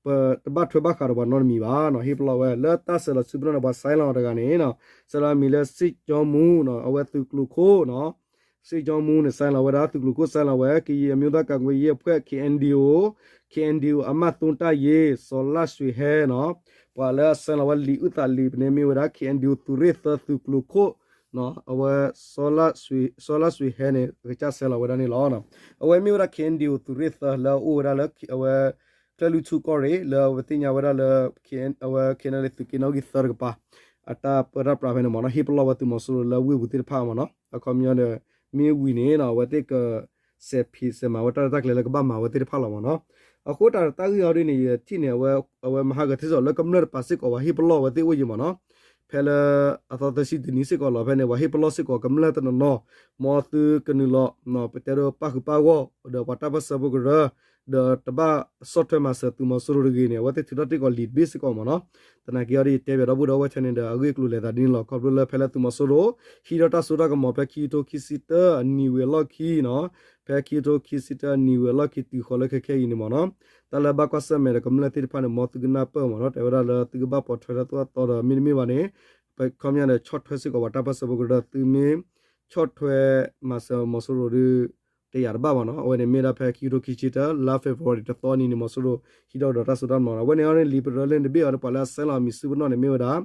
ပတဘၣ်ထွဲဘၣ်ဃးဒီးပှၤနီတမံၤဘၣ်နီၤ ဟ့ၣ်ပလီၢ်ဝဲ လၢတၢ်ဆဲးလီၤစုပူၤန့ၣ် ပှၤဆဲးလီၤတဂၤန့ၣ် ဆဲးလီၤမံၤလၢ စံၣ်ကၠီမူနီၤ အဝဲသုးကျိၤခိၣ်နီၤ စံၣ်ကၠီမူန့ၣ် ဆဲးလီၤဝဲဒၣ် သုးကျိၤခိၣ်ဆဲးလီၤဝဲ ကရင်အမျိုးသားကာကွယ်ရေးအဖွဲ့ ခ့ၣ်အဲၣ်ယူၣ် ခ့ၣ်အဲၣ်ယူၣ် အမှတ်သုံးတပ်ရင်း စီၤလၣ်စွ့ၤဟဲနီၤ ပှၤလၢအဆဲးလီၤဝဲ လံာ်အုၣ်သးလံာ် ပန့ၣ်မ့ၢ်ဝဲဒၣ် ခ့ၣ်အဲၣ်ယူၣ် သုးရ့ၣ်သၢသုးကျိၤခိၣ် အဝဲ စီၤလၣ်စွ့ၤဟဲန့ၣ် ကစၢ်ဆဲးလီၤဝဲဒၣ်န့ၣ်လီၤ. အဝဲမ့ၢ်ဝဲဒၣ် ခ့ၣ်အဲၣ်ယူၣ် သုးရ့ၣ်သၢလၢအအိၣ်ဝဲဒၣ်လၢ အဝဲ ကၠဲၣ်လွီၢ်ထူၣ်ကီၢ်ရ့ၣ် လၢအဝဲသ့ၣ်ညါဝဲဒၣ်လၢ အဝဲ ခ့ၣ်အဲၣ်ယူၣ် သုးက့နီၣ်ဂံၢ်သၢတကပၤ အတၢ်ပၢတၢ်ပြးဖဲန့ၣ်မ့ၢ်နီၤ ဟ့ၣ်ပလီၢ်ဝဲသုးမီၤစိရိၤလၢဝ့ၢ်ပူၤသ့ၣ်တဖၣ်မ့ၢ်နီၤ အခီပညီဒီး မ့ၢ်ဝံၤန့ၣ် အဝဲသ့ၣ်က စဲးဖံးစဲးမၤဝဲတၢ်ရဲၣ်တၢ်ကျဲၤလၢကဘၣ်မၤဝဲသ့ၣ်တဖၣ်လီၤမ့ၢ်နီၤ. အဃိတၢ်တၢ်ဂ့ၢ်အီၤဒ်န့ၣ် ယထံၣ်န့ၣ် အဝဲမၤဟးဂီၤထံၣ်စီၤလၢကမျၢၢ်တပၤစ့ၢ်ကီး ပှၤဟ့ၣ်ပလီၢ်ဝဲသ့ၣ်အိၣ်ယံၤမ့ၢ်နီၤ. ဖဲလၢ အသီသၢဆံတနံၤစ့ၢ်ကီးလီၤ ဖဲန့ၣ် ပှၤဟ့ၣ်ပလီၢ်စ့ၢ်ကီးကမျၢၢ်တနီၤနီၤ မ်သုကနုာ်လီၤ ပတဲဒိးပၣ်ဃုာ်ပၣ်ဂီၢ် ဒီးပှၤတၢ်ပၢၢ်ဆၢဖိကရၢ ဒီးတဘၣ်ဆီၣ်ထွဲမၤစၢၤသုးမီၤစိရိၤတဂ့ၤန့ၣ် အဝဲသ့ၣ်ထုးထီၣ်တ့ၢ်ကီးလံာ်တဘ့ၣ်စ့ၢ်ကီးမ့ၢ်နီၤ. သနာ်က့အီၤဒ်ယတဲဘၣ်ဒီပုၢ်ဒီဝဲၢ်ထဲန့ၣ်ဒီး အဂ့ၢ်အကျိၤလဲၤသးဒ်န့ၣ်လီၤ. ခီဖျိလၢဖဲလၢသုးမီၤစိရိၤ ဟံးထီၣ်တၢ်စိတၢ်ကမီၤဖဲခံကထိခံဆံတၢ အနံၣ်ဝံၤအလီၢ်ခံနီၤ ဖဲခံကထိခံဆံတၢ အနံၣ်ဝံၤအလီၢ်ခံတုၤဃီၤလၢခဲခဲအံၤန့ၣ်မ့ၢ်နီၤ တၢ်လၢဘၣ်ကွၢ်ဆၢၣ်မဲာ်ဒီးကမျၢၢ်သ့ၣ်တဖၣ်န့ၣ် မ်သုကနၢ်ပၢၢ်မ့ၢ်နီၤ တဲဝဲဒၣ်လၢသုကဘၣ်ပိာ်ထွဲတၢ်သိၣ်တၢ်သီဒီး မ့တမ့ၢ်ဘၣ်န့ၣ် ပခီပညီဒီးဆီၣ်ထွဲစ့ၢ်ကီးပှၤတၢ်ပၢၢ်ဆၢဖိကရၢ သုမ့ၢ်ဆီၣ်ထွဲမၤစၢၤမီၤစိရိၤဒီး တယာ်တဘၣ်မ့ၢ်နီၤ. အဝဲန့ၣ်မ့ၢ်ဒၣ်ဖဲခံကထိခံဆံတၢ လါ February တသီနံၤန့ၣ် မီၤစိရိၤ ဟံးထီၣ်ကဒီးတၢ်စိတၢ်ကမီၤနီၤ. အဝဲန့ၣ်အီၤန့ၣ် လံာ်ပရၢလၢန့ၣ်တဘ့ၣ်အီၤန့ၣ် ပှၤလၢအဆဲးလီၤအမံၤစုပနီၣ်န့ၣ် မ့ၢ်ဝဲဒၣ်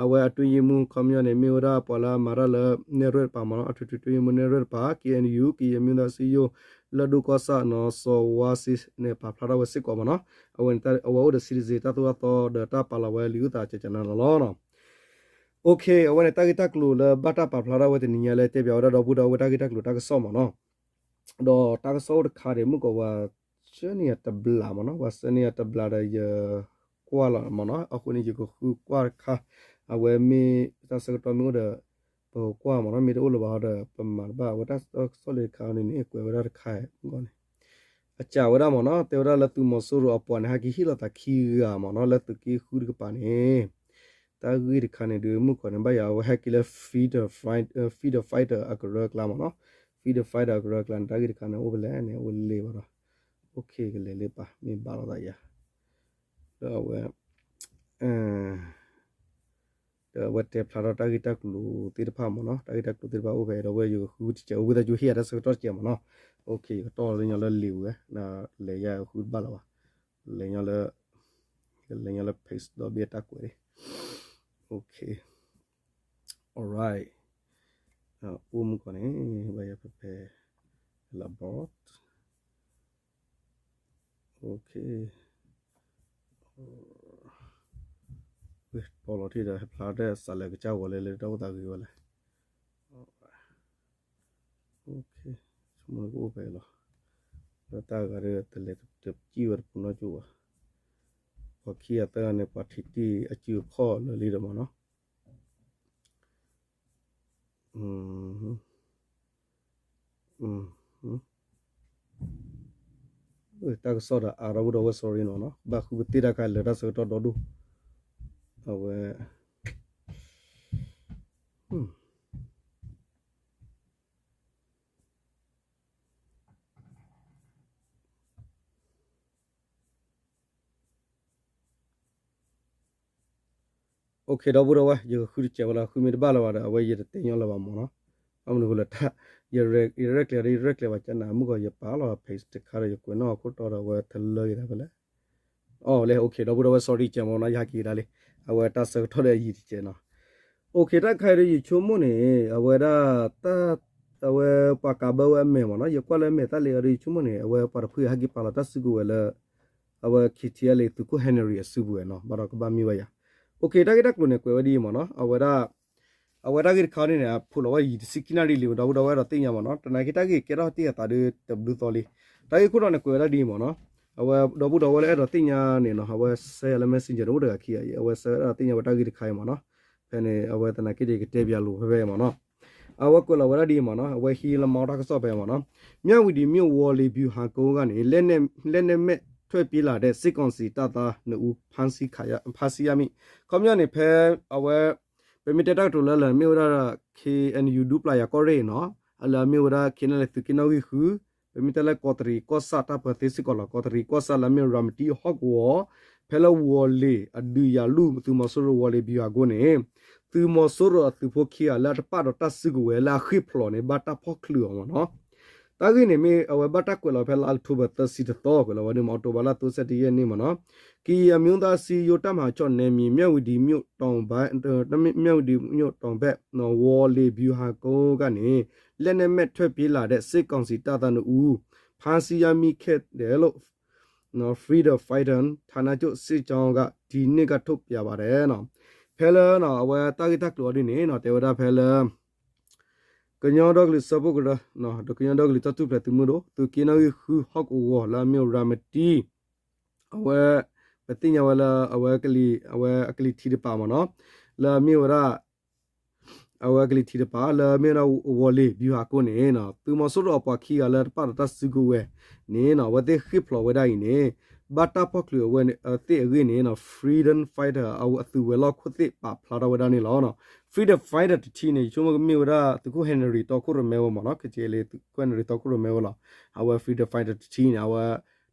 အဝဲအတွင်းရေးမှူး ခီပညီန့ၣ် မ့ၢ်ဝဲဒၣ်ပှၤလၢအမၤတၢ်လၢနဲၣ်ရွဲၣ်တပၤမ့ၢ်နီၤ အထွေထွေအတွင်းရေးမှူးနဲၣ်ရွဲၣ်တပၤ ခ့ၣ်အဲၣ်ယူၣ် ကရင်အမျိုးသားအစည်းအရုံး လၢဒိၣ်ကီၢ်ဆၣ်နီၤ စီၤဝါစ့န့ၣ် ပာ်ဖျါထီၣ်ဝဲစ့ၢ်ကီးမ့ၢ်နီၤ. အဝဲန့ၣ် အဝဲအိၣ်ဒီး citizen တၢ်သိၣ်တၢ်သီဒီးတၢ်ပာ်လီၤဝဲလံာ်အုၣ်သးကကနၤလီၤလီၤ. Okay အဝဲန့ၣ် တၢ်ဂ့ၢ်တၢ်ကျိၤလၢဘၣ်တၢ်ပာ်ဖျါထီၣ်ဝဲတနံၤညါလၢတဲပၠးဝဲဒၣ်ဒီပုၢ်ဒီဝဲၢ်တၢ်ဂ့ၢ်တၢ်ကျိၤတၢ်ကစီၣ်မ့ၢ်နီၤ. ဒီးတၢ်ကစီၣ်အိၣ်တခါဒံး မုၢ်ကီး ပှၤဆှၢန့ၢ်ယၤတဘျးမ့ၢ်နီၤ ပှၤဆှၢန့ၢ်ယၤတဘျးဒီးယကွၢ်လီၤမ့ၢ်နီၤ အဃိန့ၣ် ယကဃုကွၢ်တခါ အဝဲမ့ၢ်တၢ်ဆၢကတီၢ်မ့ၢ်အိၣ်ဒီး ပကကွၢ်မ့ၢ်နီၤ မ့ၢ်တအိၣ်လၢၤဘၣ်ဒီး ပမၤတဘၣ် အဝဲတၢ်ကစီၣ်လၢတခါန့ၣ်န့ၣ် ကွဲးဝဲဒၣ်တခါမုၢ်ကီးန့ၣ် အစံးဝဲဒၣ်မ့ၢ်နီၤ တဲဝဲဒၣ်လၢသုးမီၤစိရိၤအပှၤန့ၣ် ဟဲက့ၤဟ့ၣ်လီၤသးခံဂၤမ့ၢ်နီၤ လၢသုးက့ဃုတကပၤန့ၣ် တၢ်ဂ့ၢ်တခါန့ၣ်ဒုး မုၢ်ကီးန့ၣ် ဘၣ်ယၤအဝဲဟဲက့ၤလၢ freedom fighter အကရၢအကျါမ့ၢ်နီၤ freedom fighter အကရၢအကျါန့ၣ် တၢ်ဂ့ၢ်တခါန့ၣ် အိၣ်ဖဲလဲၣ်န့ၣ် အိၣ်လၢလ့ၣ်ဘၣ်ဒီး okay ကလဲၤလၢပၢ် မ့ၢ်ဘၣ်လိာ်သးယၤ ဒီးအဝဲ ဒီးအဝဲတဲဖျါထီၣ်တၢ်ဂ့ၢ်တၢ်ကျိၤသ့ၣ်တဖၣ်မ့ၢ်နီၤ တၢ်ဂ့ၢ်တၢ်ကျိၤသ့ၣ်တဖၣ်အိၣ်ဖဲဒီး အဝဲယကဃုတစဲး အိၣ်ဝဲသးကၠိဟ့ၣ်ယၤတၢ်ဆၢကတီၢ်တစဲးမ့ၢ်နီၤ okay ယကတီၢ်လၢညီလၢလံာ်ဝဲ လဲၤယၤဃုတဘၣ်လၢၤဘၣ် လဲၤညီလၢ လဲၤညီလၢ page ဒီဘ့ၣ်တၢ်ကွဲးန့ၣ် okay alright အိၣ်မုၢ်ကီးန့ၣ် ဘၣ်ယၤဖဲဖဲ labor okay ပီလီၤထံၣ်ဒီး ဟဲဖျါထီၣ်စးလဲၤကစၢ်ဂီၤလဲၣ်လၢတၢ်အိၣ်သးဂ့ၤဝဲလဲၣ် okay ဆိကမိၣ်ကအိၣ်ဖဲအံၤလီၤ လၢတၢ်ဂၤဒီး တလဲၤတစံၣ်ဝဲတပူၤနီတကၠိၢ်ဘၣ် ပှၤခံဂၤသၢဂၤန့ၣ် ပှၤထံၣ်တံၢ်အစုအခီၣ်လၢာ်လံဒီးမ့ၢ်နီၤ တၢ်ကစီၣ်ဒီးအါထီၣ်ဘူးဒီးဝဲ sorry နီၤနီၤ, ဘၣ်ဃုပသ့ၣ်တၢ်ခါ လၢတၢ်ဆၢကတီၢ်ဒီဒူၣ်, အဝဲ OK ဒီပုၢ်ဒီဝဲၢ် ယကဃုတစဲးဝဲလီၤ, ဃုမ့ၢ်တဘၣ်လၢၤဘၣ်ဒီး အဝဲယတတဲညီလၢၤဘၣ်မ့ၢ်နီၤ, ဘၣ်မနုၤဃိလၢ ယရဲၣ်ကျဲၤဒီး ယရဲၣ်ကျဲၤဘၣ်ကနၣ် မုၢ်ကီၢ်ယပာ်လီၤ page တခါဒီး ယကွဲးနီၣ်အခိၣ်တီဒီး အဝဲတလၢယသးဖဲလဲၣ်, အီၤလဲၣ် OK ဒီပုၢ်ဒီဝဲၢ် sorry တစဲးမ့ၢ်နီၤ, ယဟဲက့ၤဒၣ်လံ, အဝဲတၢ်ဆၢကတီၢ်ဒီးယံာ်တစဲးနီၤ, OK တၢ်ခါအံၤဒီးယဆိကမိၣ်န့ၣ် အဝဲဒၣ် အဝဲပှၤကးဘၢဝဲအမဲာ်မ့ၢ်နီၤ, ယကွၢ်လၢအမဲာ်သၣ်လံအီၤဒီး ယဆိကမိၣ်န့ၣ် အဝဲပှၤတဖုဟဲက့ၤပာ်လီၤတၢ်စုကဝဲၤလၢ အဝဲ KTLA သုးခိၣ် Henry အစုပူၤဝဲနီၤ, ဘၣ်ဒီးကဘၣ်မ့ၢ်ဝဲယၤ, OK တၢ်ဂ့ၢ်တၢ်ကျိၤန့ၣ် ကွဲးဝဲဒ်အံၤမ့ၢ်နီၤ, အဝဲဒၣ် အဝဲတၢ်ဂ့ၢ်တခါန့ၣ်န့ၣ် အဖုးလီၤဝဲယံာ်တဆံခံနၣ်ရံၣ်လံ, ဒီပုၢ်ဒီဝဲၢ်အဲၣ်ဒိးသ့ၣ်ညါမ့ၢ်နီၤ, တနာ်က့တၢ်ဂ့ၢ်ကဲထီၣ်တ့ၢ်အသးဒီးတဘျုးသီလံ, တၢ်ဂ့ၢ်ခိၣ်တီန့ၣ် ကွဲးဝဲဒၣ်ဒ်အံၤမ့ၢ်နီၤ, အဝဲဒီပုၢ်ဒီဝဲၢ်လၢအဲၣ်ဒိးသ့ၣ်ညါန့ၣ်နီၤ အဝဲ share လၢ messenger တအိၣ်တဂၤခံဂၤအံၤ, အဝဲ share ဝဲဒၣ်သ့ၣ်ညါဝဲတၢ်ဂ့ၢ်တခါအံၤမ့ၢ်နီၤ, ဖဲန့ၣ် အဝဲသနာ်က့ဒီး ယကတဲပၠးလိာ်ဖဲဖဲအံၤမ့ၢ်နီၤ, အဝဲကွဲးလီၤဝဲဒၣ်ဒ်အံၤမ့ၢ်နီၤ, အဝဲဟံးလၢမီတၢ်ကစီၣ်ဖဲမ့ၢ်နီၤ, မြဝတီမြို့ ဝေါ်လေဗျူဟာကုန်းကနေ လက်နက်မဲ့ထွက်ပြေးလာတဲ့ စစ်ကောင်စီတပ်သားနှစ်ဦး ဖမ်းဆီးရမိ, ခီပညီန့ၣ် ဖဲအဝဲ ပမ့ၢ်တဲတၢ်ကတိၤလၢလၢမ့ၢ်ဝဲဒၣ် KNU ဒူပျၢ်ယၤကီၢ်ရ့ၣ်နီၤ, အလၢအမ့ၢ်ဝဲဒၣ် KNLA သုးက့နီၣ်ဂံၢ်ဃု, ပမ့ၢ်တဲလၢကီးတရံးကီၢ်ဆၣ်တၢ်ပၢသ့စ့ၢ်ကီးလီၤ, ကီးတရံးကီၢ်ဆၣ်လၢအမ့ၢ်ရၤမတံဟီၣ်ကဝီၤ, ဖဲလၢဝေါ်လေအဒုးယၤလူၢ် သုးမီၤစိရိၤဝေါ်လေဗျူဟာကုန်းန့ၣ်, သုးမီၤစိရိၤအသုးဖိခံဂၤလၢအတပာ်ဒီးတၢ်စုကဝဲၤလၢအဃ့ၢ်ဖျိးန့ၣ် ဘၣ်တၢ်ဖီၣ်ချုးအီၤမ့ၢ်နီၤ တၢ်ဂ့ၢ်န့ၣ်မ့ၢ်အဝဲဘၣ်တၢ်ကွဲးလီၤဖဲလါအီးကထိဘၢၣ်သၢဆံတသီ ကွဲးလီၤဝဲဒ်မ့ၢ် အီးကထိဘၢၣ်လါသီစဲးတယဲၢ်န့ၣ်မ့ၢ်နီၤ, ကရင်အမျိုးသားအစည်းအရုံး တပ်မဟာခြောက်နယ်မြေ မြဝတီမြို့တောင်ပိုင်း မြဝတီမြို့တောင်ပိုင်း ဝေါ်လေဗျူဟာကုန်းကနေ လက်နက်မဲ့ထွက်ပြေးလာတဲ့ စစ်ကောင်စီတပ်သားနှစ်ဦး ဖမ်းဆီးရမိခဲ့တယ်လို့ Freedom Fighter ဌာနချုပ်စစ်ကြောင်းက ဒီနေ့ကထုတ်ပြန်ပါတယ် ဖဲလၢအဝဲတၢ်ဂ့ၢ်တၢ်ကျိၤအီၤဒ်န့ၣ်နီၤ တဲဝဲဒၣ်ဖဲလၢ ကညီဒီကလုာ်စၢဖှိၣ်ကရၢ ဒီးကညီဒီကလုာ်တၢ်ထူၣ်ဖျဲးသုးမုၢ်ဒိၣ် သုးက့နီၣ်ဂံၢ်ဃုဟီၣ်ကဝီၤလၢအမ့ၢ်ရၤမတံ အဝဲ ပသ့ၣ်ညါဝဲလၢအဝဲ အဝဲအကလံၤထံးတပၤမ့ၢ်နီၤ လၢအမ့ၢ်ဝဲဒၣ် အဝဲအကလံၤထံးတပၤ လၢအမ့ၢ်ဝဲဒၣ်ဝီၤလ့ၤ ဗျူဟာကုန်းန့ၣ် သုးမီၤစိရိၤအပှၤခံဂၤလၢတပာ်ဒီးတၢ်စုကဝဲၤန့ၣ် အဝဲသ့ၣ်ဃ့ၢ်ဖျိးဝဲဒၣ်အံၤန့ၣ် ဘၣ်တၢ်ဖီၣ်ချုးအဝဲသ့ၣ်အဂ့ၢ်န့ၣ် Freedom Fighter အသုးဝဲၤလီၢ်ခိၣ်သ့ၣ်ပာ်ဖျါထီၣ်ဝဲဒၣ်န့ၣ်လီၤ. Freedom Fighter တထံၣ်န့ၣ် ယဆိကမိၣ်ကမ့ၢ်ဝဲဒၣ်သုးခိၣ် Henry တီခိၣ်ရိၣ်မဲဝဲမ့ၢ်နီၤ ကချ့လံ သုးခိၣ် Henry တီခိၣ်ရိၣ်မဲဝဲလီၤ. အဝဲ Freedom Fighter တထံၣ်န့ၣ် အဝဲ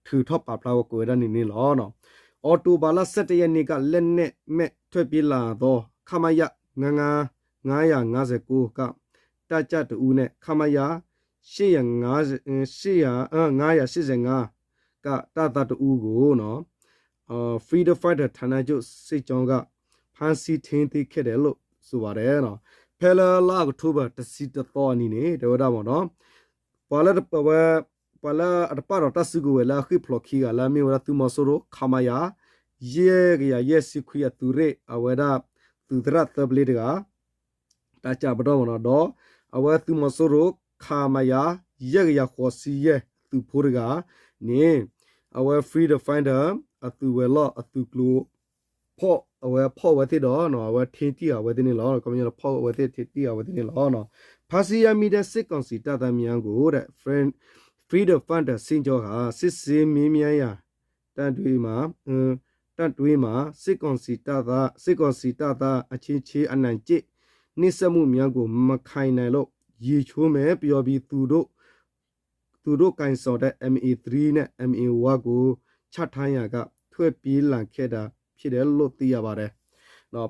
ထုးထီၣ်ပာ်ဖျါဝဲကွဲးဝဲဒၣ်န့ၣ်န့ၣ်လီၤ. အောက်တိုဘာလ ဆယ့်တစ်ရက်နေ့က လက်နက်မဲ့ထွက်ပြေးလာသော ခမရ ငါးရာငါးဆယ့်ကိုး က တပ်ကြပ်တစ်ဦးနဲ့ ခမရ ရှစ်ရာငါးဆယ့် ရှစ်ရာ ငါးရာရှစ်ဆယ့်ငါး က တပ်သားတစ်ဦးကို Freedom Fighter ဌာနချုပ်စစ်ကြောင်းက ဖမ်းဆီးထိန်းသိမ်းခဲ့တယ်လို့ ဆိုပါတယ် ဖဲလၢလါအီးကထိဘၢၣ် တဆံတသီအနံၤန့ၣ် တဲဝဲဒၣ်မ့ၢ်နီၤ ပှၤလၢ ပှၤလၢအတပာ်ဒီးတၢ်စုကဝဲၤလၢအဃ့ၢ်ဖျိးခံဂၤလၢအမ့ၢ်ဝဲဒၣ်သုးမီၤစိရိၤ ခမရ ယဲၢ်ကယၤယဲၢ်ဆံခွံအသုးရ့ၣ် အဝဲဒၣ်သုးသရၣ်သၢပျ့တဂၤ တၢ်ကၢ်ပတီၢ်မ့ၢ်နီၤ ဒီးအဝဲသုးမီၤစိရိၤ ခမရ ယဲၢ်ကယၤဃိးဆံယဲၢ်သုးဖိတဂၤန့ၣ် အဝဲ Freedom Fighter အသုးဝဲၤလီၢ်အသုးကျိၤ ဖီၣ်အဝဲဖီၣ်ဝဲသ့ၣ်ဒီး အဝဲထံတံၢ်အဝဲသ့ၣ်န့ၣ်လီၤ. ကီၢ်ပယီၤဖီၣ်ဝဲသ့ၣ်ထံတံၢ်အဝဲသ့ၣ်န့ၣ်လီၤ. ဖမ်းဆီးရမိတဲ့ စစ်ကောင်စီတပ်သားများကို Freedom Fighter စစ်ကြောင်းက စစ်ဆေးမေးမြန်းရာ တပ်တွင်းမှာ တပ်တွင်းမှာ စစ်ကောင်စီတပ်သား စစ်ကောင်စီတပ်သားအချင်းချင်းအနိုင်ကျင့် နှိပ်စက်မှုများကို မခံနိုင်လို့ ရေချိုးမယ်ပြောပြီး သူတို့ သူတို့ကိုင်ဆောင်တဲ့ M A three နဲ့ M A one ကို ချထားရာက ထွက်ပြေးလာခဲ့တာ ဖြစ်တယ်လို့ သိရပါတယ်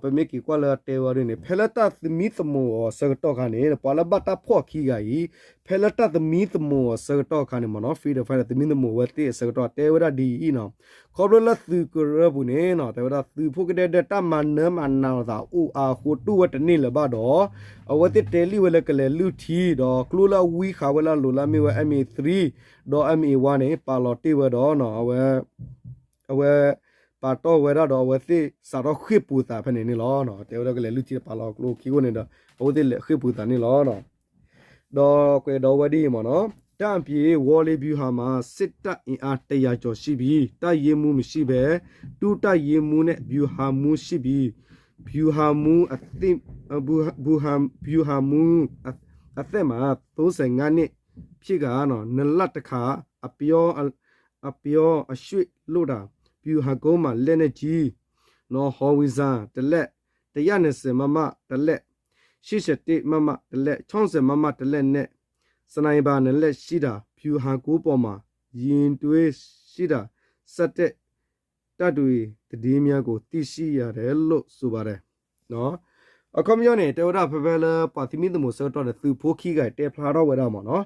ပမ့ၢ်က့ၤကွၢ်လၢတဲဝဲဒ်န့ၣ် ဖဲလၢတၢ်သမံသမိးအီၤဆၢကတီၢ်ခါန့ၣ် ပှၤလၢဘၣ်တၢ်ဖီၣ်ခံဂၤအံၤ ဖဲလၢတၢ်သမံသမိးအီၤဆၢကတီၢ်ခါန့ၣ်မ့ၢ်နီၤ Freedom Fighter သမံသမိးဝဲသ့ၣ်အဆၢကတီၢ် တဲဝဲဒၣ်ဒ်အံၤနီၤ ခီဖျိလၢသုးကရၢပူၤန့ၣ်နီၤ တဲဝဲဒၣ်သုးဖိကဒဲဒဲးတၢ်မၤနၢမၤနးလိာ်သးအိၣ်အါအဃိ တူၢ်ဝဲတန့ၢ်လၢၤဘၣ်ဒီး အဝဲသ့ၣ်တဲလံဝဲလၢကလဲၤလုၢ်ထံ ဒီးကျိလၢအဝံဃာ်ဝဲလၢအလိၤလၢအမ့ၢ်ဝဲ M A three ဒီး M A one န့ၣ် ပာ်လီၤတ့ၢ်ဝဲဒီး အဝဲ အဝဲ ပာ်တီၢ်ဝဲဒၣ်ဒီး အဝဲသ့ၣ်စးထီၣ်ဃ့ၢ်ပူၤသးဖဲန့ၣ်န့ၣ်လီၤ. တဲဝဲဒၣ်ကလဲၤလုၢ်ထံ ပာ်လီၤကျိခံဂိၢ်န့ၣ်ဒီး အဝဲသ့ၣ်လဲၤဃ့ၢ်ပူၤသးန့ၣ်လီၤ. ဒီးကွဲးဒီးဝဲဒ်အံၤမ့ၢ်နီၤ တပ်အပြင် ဝေါ်လေဗျူဟာမှာ စစ်တပ်အင်အား တစ်ရာကျော်ရှိပြီး တပ်ရင်းမှူးမရှိဘဲ ဒုတပ်ရင်းမှူးနဲ့ ဗျူဟာမှူးရှိပြီး ဗျူဟာမှူးအသစ် ဗျူဟာမှူးအသက်မှာ သုံးဆယ့်ငါးနှစ်ဖြစ်ကာ နှစ်လတခါ အပြော အပြောအရွှေ့လုပ်တာ ဗျူဟာကုန်းမှာ လက်နက်ကြီး နော် howitzer တစ်လက် တစ်ရာနှစ်ဆယ် မမ တစ်လက် ရှစ်ဆယ့်တစ် မမ တစ်လက် ခြောက်ဆယ် မမ တစ်လက်နဲ့ sniper နှစ်လက်ရှိတာ ဗျူဟာကုန်းပေါ်မှာ ရင်တွဲရှိတာ စက်တပ် တပ်တွေသတင်းများကို သိရှိရတယ်လို့ ဆိုပါတယ် အခီပညီန့ၣ် တဲဝဲဒၣ်ဖဲဖဲလၢပှၤသုးမုၢ်သံၣ်ဘိဆၢကတီၢ်န့ၣ် သုးဖိခံဂၤတဲဖျါထီၣ်ဝဲဒၣ်မ့ၢ်နီၤ,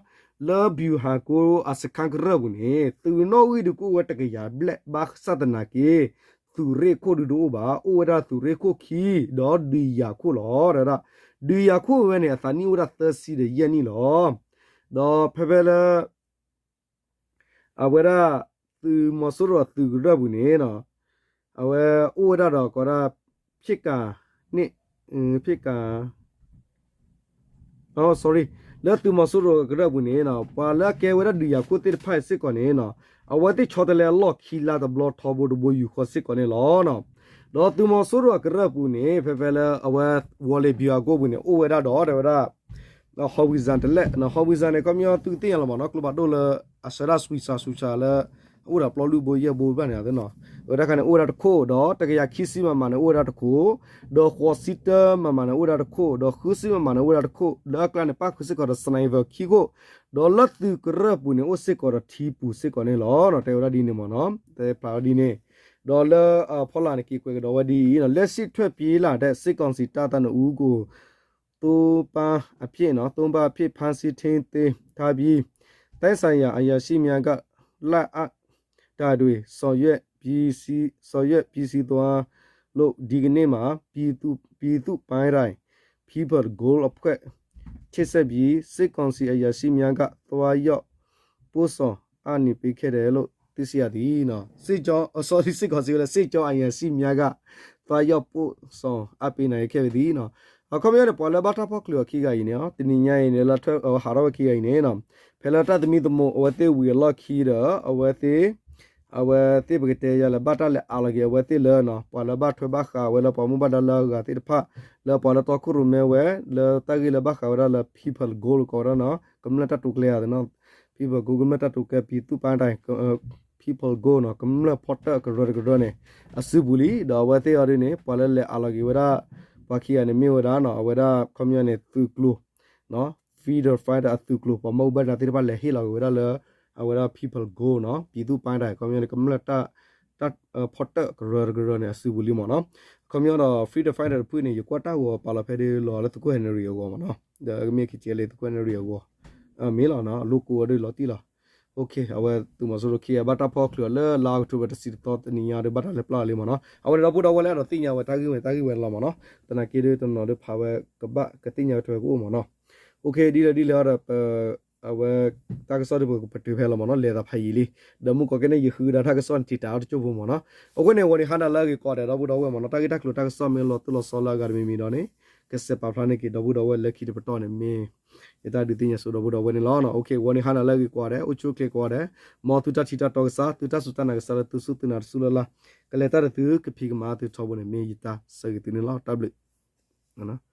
လၢ ဗျူဟာကုန်း အစခန်းကရၢၢ်ပူၤန့ၣ် သုးနီၣ်ဂံၢ်ဒုးကအိၣ်ဝဲတကယၤဘျဲၣ် ဘၣ်ဆၣ်သနာ်က့ သုးရ့ၣ်ခိၣ်ဒုးတအိၣ်ဘၣ်, အိၣ်ဝဲဒၣ်သုးရ့ၣ်ခိၣ်ခံ ဒီးဒုးယၤခိၣ်လီၤ. တဲဝဲဒၣ် ဒုးယၤခိၣ်ဝဲန့ၣ် အသးနံၣ်အိၣ်ဝဲဒၣ်သၢဆံဒီးယဲၢ်နံၣ်လီၤ. ဒီးဖဲဖဲလၢ အဝဲဒၣ် သုးမီၤစိရိၤအသုးကရၢၢ်ပူၤန့ၣ် အဝဲအိၣ်ဝဲဒၣ်ဒီးကိးဒၣ် ဖံးကၤန့ၣ် ဖံးကၤ sorry လၢသုးမီၤစိရိၤအကရၢၢ်ပူၤန့ၣ် ပှၤလၢအကဲဝဲဒၣ်ဒုးယၤခိၣ်သ့ၣ်တဖၣ်အံၤစ့ၢ်ကီးန့ၣ် အဝဲသ့ၣ်ဆီတလဲအလီၢ်ခံလါတဘျီထီဘိတဘိယူၢ်ဃီစ့ၢ်ကီးန့ၣ်လီၤ. ဒီးသုးမီၤစိရိၤအကရၢၢ်ပူၤန့ၣ် ဖဲဖဲလၢအဝဲ ဝီၤလ့ၤ ဗျူဟာကုန်း ပူၤန့ၣ် အိၣ်ဝဲဒၣ်ဒီးတဲဝဲဒၣ် howitzer တလဲၣ်, howitzer န့ၣ် ခီပညီသုကသ့ၣ်ညါလီၤမ့ၢ်နီၤ, ကျိဖးဒိၣ်လၢအဆၢဒၣ် စွံစၢ စွံစၢ လၢ အအိၣ်ဒီးပျီလုၢ်ဘိယဲၢ်ဘိဘၣ်န့ၣ်သ့ၣ်နီၤ, အဝဲဒၣ်ခါန့ၣ် အိၣ်ဝဲဒၣ်တခိၣ်, ဒီး တစ်ရာခံဆံ မမ န့ၣ် အိၣ်ဝဲဒၣ်တခိၣ်, ဒီး ဃိးဆံတၢ မမ န့ၣ် အိၣ်ဝဲဒၣ်တခိၣ်, ဒီး ဃုဆံ မမ န့ၣ် အိၣ်ဝဲဒၣ်တခိၣ်, လၢအကျါန့ၣ် ပၣ်ဃုာ်စ့ၢ်ကီးဒီး sniper ခံခိၣ်, ဒီးလၢသုးကရၢၢ်ပူၤန့ၣ် အိၣ်စ့ၢ်ကီးဒီးထံပူၤစ့ၢ်ကီးန့ၣ်လီၤ. တဲဝဲဒၣ်ဒ်န့ၣ်မ့ၢ်နီၤ, တဲဖျါဝဲဒ်န့ၣ်, ဒီးလၢအဖီလာ်န့ၣ် က့ၤကွဲးကဒီးဝဲဒ်အံၤ, လက်ရှိထွက်ပြေးလာတဲ့ စစ်ကောင်စီတပ်သားနှစ်ဦးကို သုံးပါးအဖြစ်နော်, သုံးပါးအဖြစ် ဖမ်းဆီးထိန်းသိမ်းထားပြီး တိုင်းဆိုင်ရာအရာရှိများက လိုက်အပ်တာတွေ ဆောင်ရွက်ပြီးစီး ဆောင်ရွက်ပြီးစီးသွားလို့ ဒီကနေ့မှာ ပြည်သူ့ ပြည်သူ့ပန်းတိုင် People Goal အဖွဲ့ ချိတ်ဆက်ပြီး စစ်ကောင်စီအရာရှိများက သွားရောက်ပို့ဆောင်အပ်နေပေးခဲ့တယ်လို့ သိရှိရသည်နော်. စစ်ကြောင်း sorry စစ်ကောင်စီ စစ်ကြောင်းအရာရှိများက သွားရောက်ပို့ဆောင်အပ်ပေးနိုင်ခဲ့သည်နော်. အခီပညီန့ၣ် ပှၤလၢဘၣ်တၢ်ဖီၣ်ချုးအီၤခံဂၤအံၤန့ၣ် တနံၤညါအံၤန့ၣ် လၢဟးထီၣ်ဝဲခံဂၤအံၤန့ၣ် ဖဲလၢတၢ်သမံသမိးအဝဲသ့ၣ်ဝံၤအလီၢ်ခံဒီး အဝဲသ့ၣ် အဝဲသ့ၣ်ပကတဲယၤလၢဘၣ်တၢ်လဲၤအးလီၤက့ၤအဝဲသ့ၣ်လၢ ပှၤလၢဘၣ်ထွဲဘၣ်ဃးဝဲလၢပှၤမူဘၣ်ဒါလၢအဂၤသ့ၣ်တဖၣ် လၢပှၤလၢတီခိၣ်ရိၣ်မဲဝဲ လၢတၢ်ဂ့ၢ်လၢဘၣ်ဃးဝဲဒၣ်လၢ People Goal ကိးဝဲဒၣ်နီၤ, ကမျၢၢ်တၢ်တိာ်ကျဲၤဧါနီၤ, People Goal ကမျၢၢ်တၢ်တိာ်ကျဲၤ ပြည်သူ့ပန်းတိုင် People Goal နီၤ, ကမျၢၢ်ဖီတၢၣ်ကရၢတကရၢန့ၣ် အစုပူၤလံ. ဒီးအဝဲသ့ၣ်အီၤဒ်န့ၣ် ပှၤလၢလဲၤအးလီၤက့ၤဝဲဒၣ် ပှၤခံဂၤန့ၣ်မ့ၢ်ဝဲဒၣ်နီၤ, အဝဲဒၣ်ခီပညီန့ၣ် သုးကျိၤ freedom fighter အသုးကျိၤ ပှၤမူဘၣ်ဒါသ့ၣ်တဖၣ်လဲၤဟ့ၣ်လီၤက့ၤဝဲဒၣ်လၢ အဝဲဒၣ် People Goal နီၤ, ပြည်သူ့ပန်းတိုင် ခီပညီန့ၣ် ကမျၢၢ်တၢ် ဖီတၢၣ်ကရၢတကရၢန့ၣ် အစုပူၤလံမ့ၢ်နီၤ. ခီပညီဒီး freedom fighter တဖုန့ၣ် ယကွၢ်တၢ်ဂီၤပာ်လီၤဖဲဒၣ်လီၤလၢသုးခိၣ်ဟဲနရံၤအဂီၢ်မ့ၢ်နီၤ, ဒီးကမ့ၢ်ခံကဲလၢသုးခိၣ်ဟဲနရံၤအဂီၢ် မ့ၢ်လီၤနီၤ, အလိၣ်ကိးဝဲဒၣ်လီၤတံၢ်လီၤ. အဝဲသုးမီၤစိရိၤခံဂၤဘၣ်တၢ်ဖီၣ်ချုးအီၤလၢလါအီးကထိဘၢၣ်တဆံတသီတနံၤညါဒီး ဘၣ်တၢ်လဲၤပျၢ်အီၤလံမ့ၢ်နီၤ. အဝဲန့ၣ်ဒီပုၢ်ဒီဝဲၢ်လၢအဲၣ်ဒိးသ့ၣ်ညါဝဲတၢ်ဂ့ၢ်ဝဲန့ၣ် တၢ်ဂ့ၢ်ဝဲန့ၣ်လီၤမ့ၢ်နီၤ. သနာ်က့ဒီးတနီၤဒီးဖးဝဲကဘၣ်ကသ့ၣ်ညါဝဲထွဲကအိၣ်မ့ၢ်နီၤ. ဒ်လဲၣ်ဒ်လဲၣ်ဒီး အဝဲ တၢ်ကစီၣ်ဒ်ပကပတုာ်ဖဲလီၤမ့ၢ်နီၤ, လဲၤသးဖးယံာ်လံ. ဒီးမုၢ်ကီၢ်ကဲန့ၣ် ယဃုဒၣ်တၢ်ကစီၣ်န့ၣ် တံာ်တာ်အီၤတကၠိၢ်ဖိမ့ၢ်နီၤ. အဃိန့ၣ် ဂီၤနံၤဟါနၤလၢအဂ့ၤကိးဂၤဒဲး ဒီပုၢ်ဒီဝဲၢ်မ့ၢ်နီၤ, တၢ်ဂ့ၢ်တၢ်ကျိၤတၢ်ကစီၣ်မ့ၢ်လီၤတိၢ်လီၤဆီလၢအဂၤတမံၤမံၤဒီးန့ၣ် ကစဲးပာ်ဖျါန့ၢ်က့ၤဒီပုၢ်ဒီဝဲၢ်လၢခံတပတီၢ်န့ၣ် မ့ၢ်ယတၢ်ဒုးသ့ၣ်ညါဆိဒီပုၢ်ဒီဝဲၢ်န့ၣ်လီၤ. ဂီၤနံၤဟါနၤလၢအဂ့ၤကိးဂၤဒဲး အိၣ်ဆူၣ်အိၣ်ချ့ကိးဂၤဒဲး, မ်သုတၢ်ထံၣ်တၢ်တီကစၢ် သုတၢ်စူၢ်တၢ်နာ်ကစၢ်လၢသုစူၢ်သုနာ်တစူၢ်လၢ်လၢ် ကလဲၤတၢ်ဒီးသုကဖံးကမၤသုထီဘိန့ၣ် မ့ၢ်ယတၢ်ဆၢဂ့ၤသုန့ၣ်လီၤ. တၢ်ဘျုး